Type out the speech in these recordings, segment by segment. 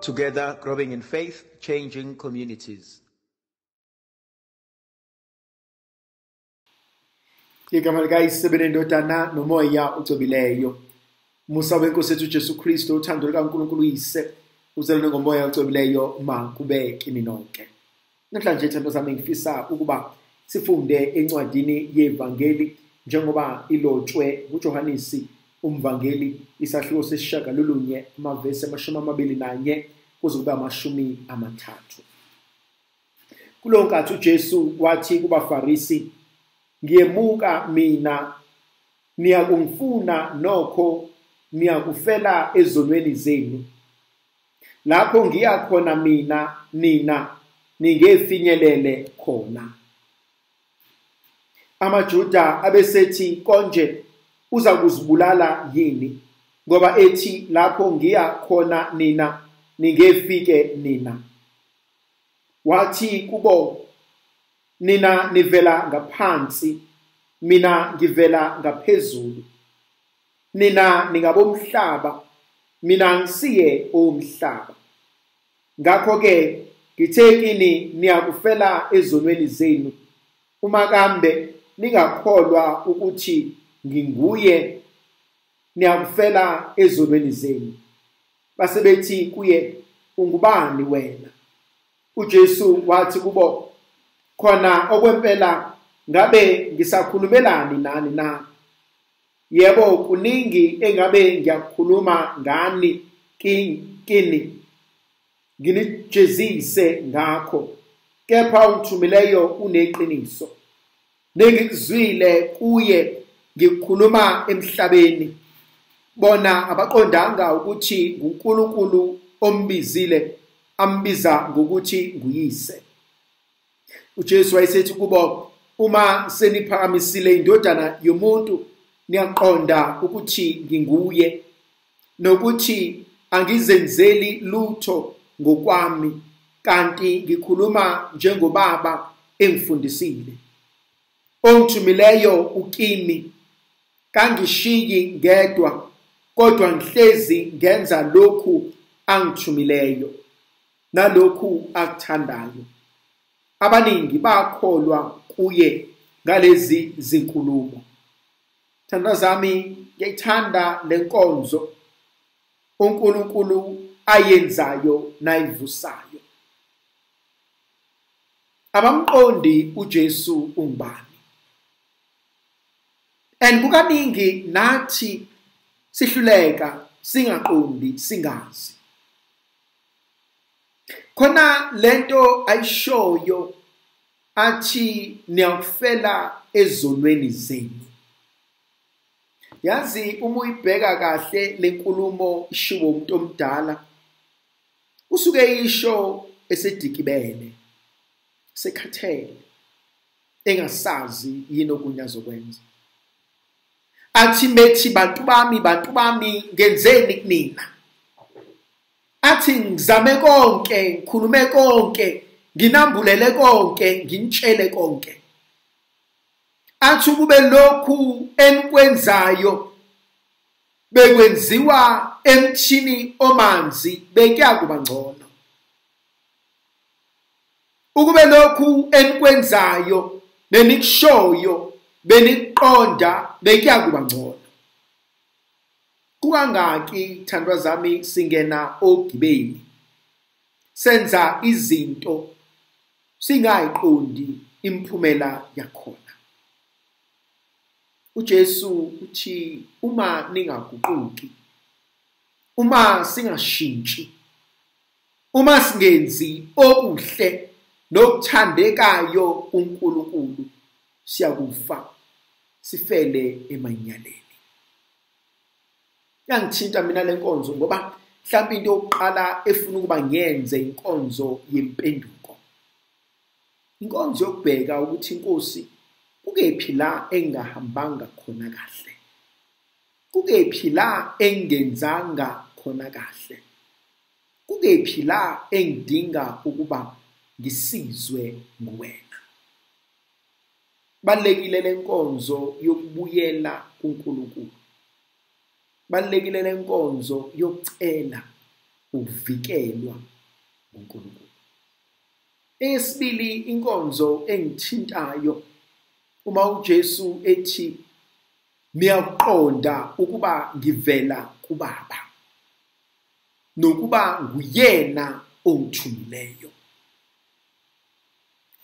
Together, growing in faith, changing communities. Igama likaYise benendodana nomoya ucwebileyo. Musa wenkosi yethu Jesu Kristu, uthando lukaNkulunkulu uYise, uzelwe ngomoya ucwebileyo makube kini nonke. Namhlanje thando zami ngifisa ukuba sifunde encwadini yeVangeli njengoba ilotshwe nguJohanisi umvangeli, isahluko sesishiyagalolunye amavesi 21 kuze kube 30. Kulowo nkathi uJesu wathi kubaFarisi, ngiyemuka mina, niyakungifuna nokho niyakufela ezonweni zenu. Lapho ngiya khona mina, nina ningefinyelele khona. AmaJuda abesethi, konje uza kuzibulala yini? Ngoba ethi lapho ngiya khona nina ningefike nina. Wathi kubo, nina nivela ngaphansi, mina ngivela ngaphezulu. Nina ningabomhlaba, mina ngisiye omhlaba. Ngakho-ke ngithe kini niyakufela ezonweni zenu, uma kambe ningakholwa ukuthi nginguye, niyakufela ezonweni zenu. Basebethi kuye, ungubani wena? uJesu wathi kubo, khona okwempela ngabe ngisakhulumelani nani na? Yebo, kuningi engabe ngiyakhuluma ngani kini, nginijezise ngakho, kepha ungithumileyo uneqiniso. Nengikuzwile kuye ngikukhuluma emhlabeni. Bona abaqondanga ukuthi nguNkulunkulu ombizile, ambiza ngokuthi nguyise. uJesu wayesethi kubo, uma seniphakamisile indodana yomuntu, niyaqonda ukuthi nginguye, nokuthi angizenzeli lutho ngokwami, kanti ngikhuluma njengobaba engifundisile. Ongithumileyo ukimi, kangishiyi ngedwa, kodwa ngihlezi ngenza lokhu angithumileyo nalokhu akuthandayo. Abaningi bakholwa kuye ngalezi zinkulumo. Thanda zami, ngiyayithanda lenkonzo uNkulunkulu ayenzayo nayivusayo. Abamqondi uJesu ungubani. And kukaningi nathi sihluleka, singaqondi, singazi. Khona lento ayishoyo athi niyakufela ezonweni zenu. Yazi uma uyibheka kahle lenkulumo ishiwo umuntu omdala, usuke isho esedikibele, sekhathele, engasazi yini okunye azokwenza. Athi methi, bantu bami, bantu bami, ngenzeni kunina? Athi ngizame konke, ngikhulume konke, nginambulele konke, nginitshele konke. Athi ukube lokhu enikwenzayo bekwenziwa emthini omanzi, bekuyakuba ngcono. Ukube lokhu enikwenzayo nenikushoyo beniqonda, bekuyakuba ngcono. Kukangaki thandwa zami singena ogibeni, senza izinto singayiqondi imiphumela yakhona. uJesu uthi uma ningaguquki, uma singashintshi, uma singenzi okuhle nokuthandekayo kuNkulunkulu, siyakufa sifele emanyaleni. Yangithinta mina lenkonzo ngoba mhlawumbe into yokuqala efuna ukuba ngiyenze inkonzo yempenduko, inkonzo yokubheka ukuthi inkosi kukephi la engahambanga khona kahle, kukephi la engenzanga khona kahle, kukephi la engidinga ukuba ngisizwe nguwena. Balekile lenkonzo yokubuyela kuNkulunkulu, balekile lenkonzo yokucela Ukuvikelwa uNkulunkulu. Eyesibili inkonzo engithintayo uma uJesu ethi niyaqonda ukuba ngivela kuBaba nokuba nguyena ongithumileyo.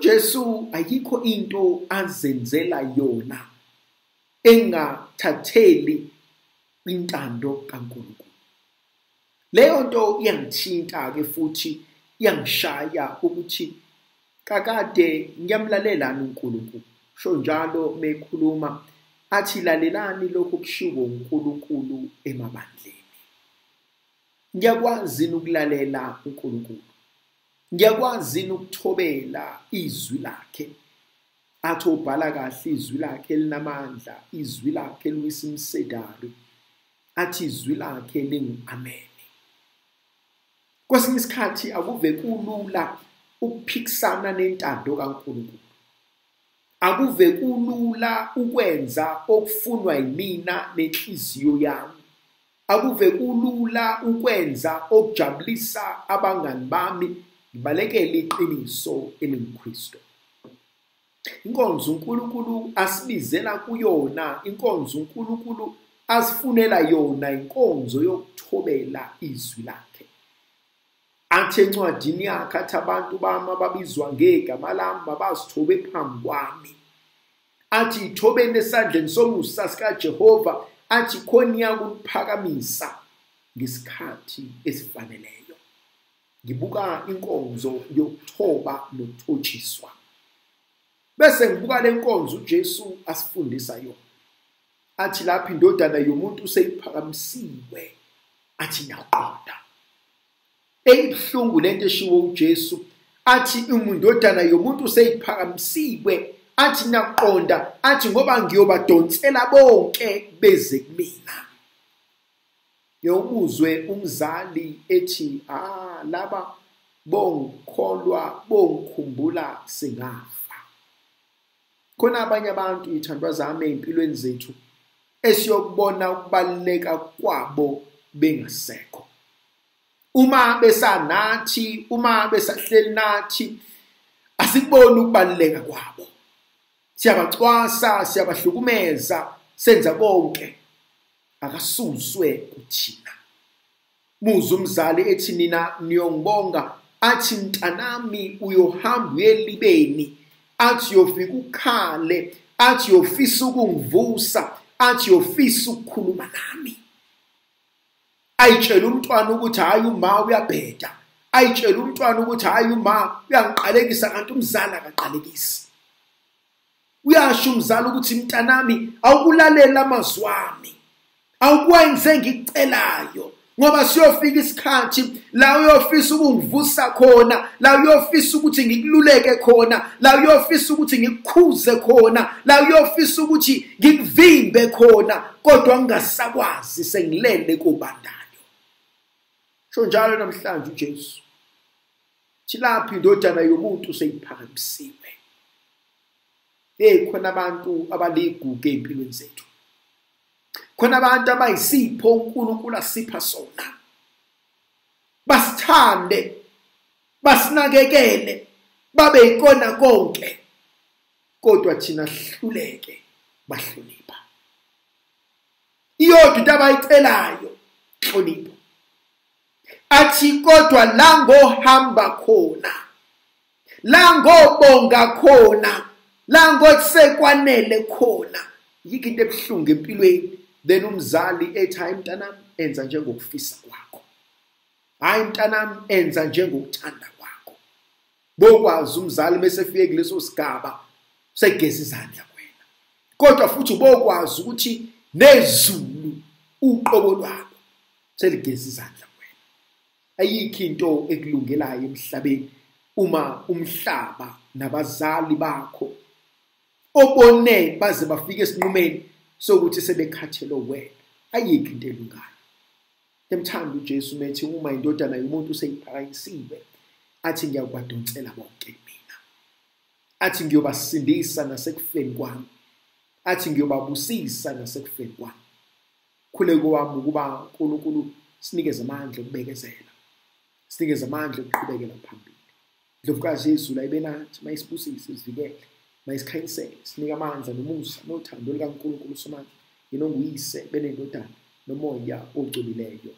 uJesu ayikho into azenzela yona engathatheli intando kaNkulunkulu. Leyo nto iyangithinta ke futhi iyangishaya ukuthi kakade ngiyamlalelani uNkulunkulu. Sho njalo mekhuluma athi lalelani lokho kushiwo uNkulunkulu emabandleni. Ngiyakwazi ukulalela uNkulunkulu. Ngiyakwazi ukuthobela izwi lakhe. Athi ubhala kahle izwi lakhe linamandla, izwi lakhe liwisimsedari. Athi izwi lakhe lingu-amen. Kwesinye isikhathi akuve kulula ukuphikisana nentando kaNkulunkulu. Akuve kulula ukwenza okufunwa yimina nenhliziyo yami. Akuve kulula ukwenza okujabulisa abangani bami, ngibalekele iqiniso elinguKristu. Inkonzo uNkulunkulu asibizela kuyona, inkonzo uNkulunkulu asifunela yona, inkonzo yokuthobela izwi lakhe. Athi encwadini yakhe athi abantu bami ababizwa ngegama lami mabazithobe phambi kwami. Athi ithobeni esandleni somusa sikaJehova, athi khona iyakuniphakamisa ngesikhathi esifaneleyo. Ngibuka inkonzo yokuthoba nokuthotshiswa. Bese ngibuka le nkonzo uJesu asifundisa yona. Athi lapho indodana yomuntu seyiphakamisiwe, athi niyaqonda. Eyibuhlungu lento eshiwo uJesu, athi indodana yomuntu seyiphakamisiwe, athi niyaqonda, athi ngoba ngiyobadonsela bonke beze kumina. Yomuzwe umzali ethi laba bongikholwa bongikhumbula singafa. Khona abanye abantu ithandwa zami empilweni zethu esiyokubona ukubaluleka kwabo bengasekho. Uma besanathi, uma besahleli nathi, asikuboni ukubaluleka kwabo. Siyabacwasa, siyabahlukumeza, senza konke. Akasuswe kuthina. Muzwe umzali ethi nina niyongibonga, athi mntanami uyohamba uyelibeni, athi uyofika ukhale, athi uyofisa ukungivusa, athi uyofisa ukukhuluma nami. Ayitshela umntwana ukuthi hayi uma uyabheda, ayitshela umntwana ukuthi hayi uma uyangiqalekisa, kanti umzali akaqalekisi. Uyasho umzali ukuthi mntanami awukulalela amazwi ami, awukwenze ngikucelayo, ngoba siyofika isikhathi la uyofisa ukungivusa khona, la uyofisa ukuthi ngikululeke khona, la uyofisa ukuthi ngikukhuze khona, la uyofisa ukuthi ngikuvimbe khona, kodwa ngingasakwazi, sengilele kobandayo. Sho njalo namhlanje uJesu thi lapho indodana yomuntu seyiphakamisiwe. Hey, khona abantu abaligugu empilweni zethu. Khona abantu abayisipho uNkulunkulu asipha sona. Basithande, basinakekele, babe ikona konke. Kodwa thina sihluleke bahlonipha. Iyodwa into abayicelayo, hlonipha. Athi kodwa la ngohamba khona, la ngobonga khona, la ngosekwanele khona. Yikho into ebuhlungu empilweni. Then umzali ethi hayi mntanami enza njengokufisa kwakho, hayi mntanami enza njengokuthanda kwakho. Bokwazi umzali bese fike kuleso sigaba segeza izandla kuwena, kodwa futhi bokwazi ukuthi nezulu uqobo lwabo seligeza izandla kuwena. Ayikho into ekulungelayo emhlabeni uma umhlaba nabazali bakho obone baze bafike esinqumeni sokuthi sebekhathele wena. Ayikho into elungayo. Emthanda uJesu methi uma indodana yomuntu seyiphakanyisiwe, athi ngiyakubadonsela bonke mina, athi ngiyobasindisa nasekufeni kwami, athi ngiyobabusisa nasekufeni kwami. Khuleko wami ukuba uNkulunkulu sinikeze amandla okubekezela, Sinikeze amandla okuqhubekela phambili. Ndlovukazi yezulu ayibe nathi, mayisibusise, isivikele, mayisikhanyisele, sinike amandla nomusa nothando likaNkulunkulu Somandla, yena onguyise benendodana nomoya ocwebileyo.